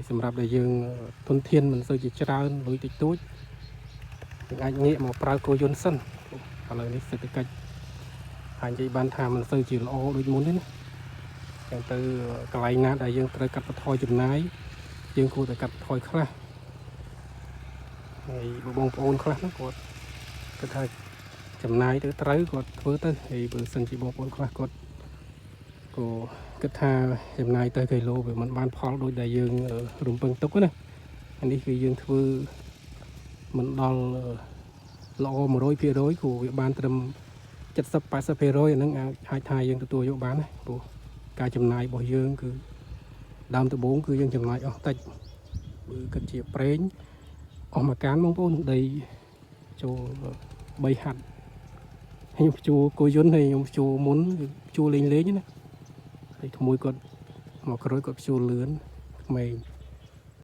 ហើយសម្រាប់ដែលយើងធនធានមិនសូវជាច្រើនលុយតិចតួចយើងអាចងាកមកប្រើគោយន្តសិនឥឡូវនេះសេដ្ឋកិច្ចអាចនិយាយបានថាមិនសូវជាល្អដូចមុនទេណាចឹងទៅកន្លែងណាដែលយើងត្រូវកាត់បន្ថយចំណាយយើងគួរតែកាត់បន្ថយខ្លះហើយបើបងប្អូនខ្លះហ្នឹងគាត់គិតថាចំណាយទៅត្រូវគាត់ធ្វើទៅហើយបើសិនជាបងប្អូនខ្លះគាត់ក៏គិតថាចំណាយទៅគីឡូវាមិនបានផលដូចដែលយើងរំពឹងទុកណាអានេះគឺយើងធ្វើមិនដល់ល្អ100%គូវាបានត្រឹម70 80%អាហ្នឹងអាចអាចថាយើងទទួលយកបានណាព្រោះការចំណាយរបស់យើងគឺដើមដំបូងគឺយើងចំណាយអស់តិចបើគិតជាប្រេងអស់មួយកានបងប្អូនដីចូល3ហាត់ខ្ញុំជួគោយន្តហើយខ្ញុំជួមុនគឺជួលេងលេងណាហើយក្មួយគាត់មកក្រោយគាត់ជួលឿនក្មេង